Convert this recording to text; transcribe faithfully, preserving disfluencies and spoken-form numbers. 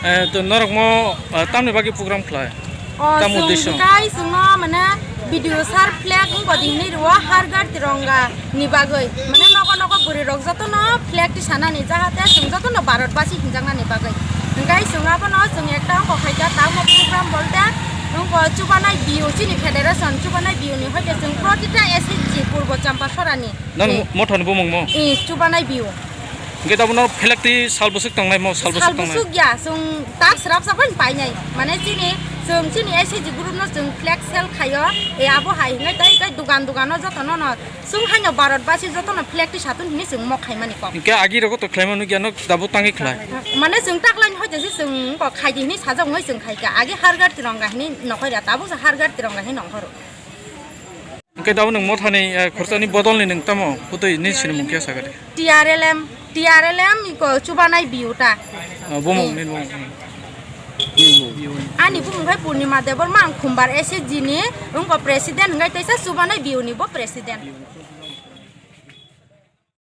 Eh, to norok mo, eh, tamni bagwi program khlai? O, tamo chwng uddesho? Kai chwngno mane B D O sir flag wngkha di hinwi rwo, Har Ghar Tironga ni bagwi. Mane nogo nogo bwrwi rok jotono flag tisanani, jahate chwng jotono Bharat basi hinjaknani bagwi. Hwnkhe chwng abono chwng ekta wngkha khaikha, tamo program bolte wngkha chubanai B O chini federation, chubanai B O ni hoite chwng protita S H G Purbo Champasarani. Nang ni mo-, mothani bumung mo? I, chubanai B O. Hwnkhe tabukno flag twi sal bwswk tongnai mo, sal bwswk tongnai? Sal bwswk ya, chwng tak swrapsa bai painai. Mane chini, chwng chini S H G group no chwng flag sale khaio. E abo hai hwnwi tei, tei dugan dugan no joto no no chwng haino Bharat basi joto no flag twi satun hinwi chwng mok khaimani kok. Hwnkhe agi rogo to khlaima nukya, no tabuk tangwi khlai? Mane chwng tak line hoite se chwng kok khai di hinwi sajak wngwi chwng khai kha. Agi Har Ghar Tironga hinwi nokhor ya, tabuk se Har Ghar Tironga hinwi nongkhoro. Hwnkhe tabuk nwng mothani, eh, khoroksa ni bodol ni nwng tamo putui ni sinimung khe sakha de? T R L M, T R L M iko chubanai B O ta. Ah, bumung ni bumung. Ani bumung khai Purnima Debbarma, ang Khumbar S H G ni wngkha president, hwnkhe teisa chubanai B O ni bo president.